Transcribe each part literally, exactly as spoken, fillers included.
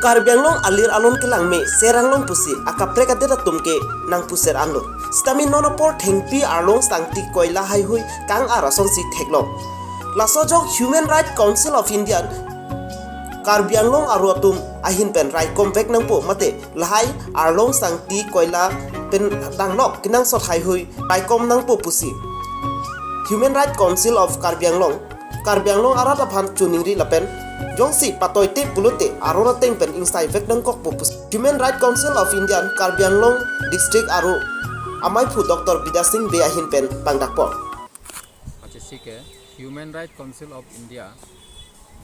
Karbi Anglong alir alon kelang me serang long pusi akaprek adet atum ke nangpuser anlo. Sitame non apor thengpi arlong sangti koila haihui kang-ar asonsi theklong. Laso ajok Human Rights Council of India Karbi Anglong aru atum ahin pen raikom vek nangpo mate lahai arlong sangti koila pen danglok kenangsot haihui raikom nangpo pusi Human Rights Council of Karbi Anglong, Karbi Anglong arat aphan choningri lapen jongsi patoite pulote aron ateng pen ingsai vek nangkokpo pusi Human Rights Council of India Karbi Anglong District aru amaiphu Doctor Bidya Sing Bey ahin pen pangdakpo. Achisike Human Rights Council of India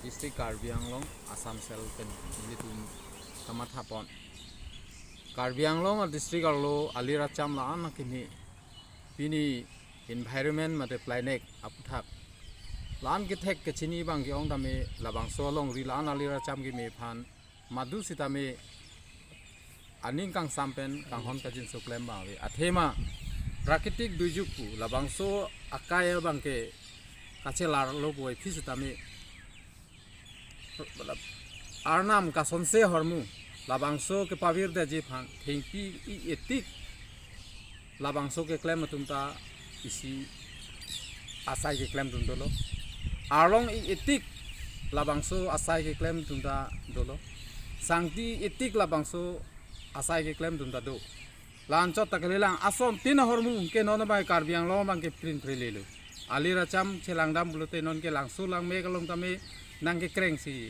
District Karbi Anglong Assam Cell pen nelitum kamathapon. Karbi Anglong a district arlo alir acham la-an akimi pini environment mate planet aputhak la-an kethek kachini abang ke-ong tame labangso alongri la-an alir acham kimi aphan madu sitame aning kangsam pen kanghon kajinso klem abang ave. Athema prakitik dujukku labangso akai abang ke kachelarlo puvoiphit sitame arnam kasonse ahormu labangso kepavirdeji aphan thengpi i etik labangso keklem atum ta isi asai keklemdun dolo. Arlong i etik labangso asai keklemdun ta dolo. Sangti etik labangso asai keklemdun ta do. La-anchot ta kalilang ason tin ahormu ke non abang Karbi Anglong abang ke prin prilelo. Alir acham chelangdam pulote non ke langso langme along tame nangkekrengsi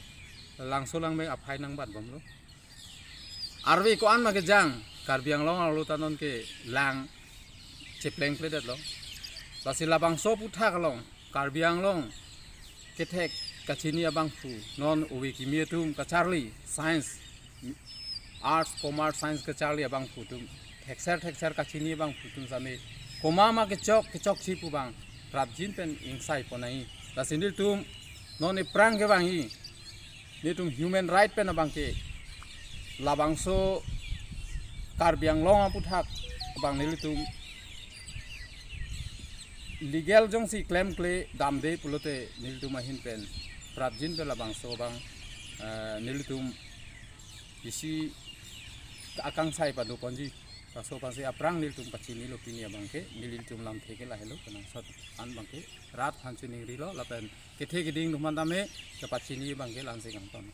langso langme aphai nangbatbomlo. Arve ko-an ma kejang Karbi Anglong arlo ta non ke lang cheplengpledetlo. Lasi labangso aputhak along Karbi Anglong kethek kachini abangphu non ove kimi atum kacharli science, arts, commerce, science kacharli abangphu atum thekser thekser kachini abangphu atum same komat ma kechok kechokche pu abang prapjin pen ingsai ponai. Lasi nelitum non ephrang kevangji nelitum human right pen abang ke labangso Karbi Anglong aputhak abang nelitum legal jongsi klemkle damde pulote nelitum ahin pen prapjin pen labangso abang, eh, nelitum isi akangsai padoponji. Laso aphansi aphrang nelitum pachinilo pini abang ke, nelitum lamthe ke lahelo kenangsot an abang ke rat aphan choningrilo lapen kethe keding atum an tame kepachini abang ke la-ansi kangton.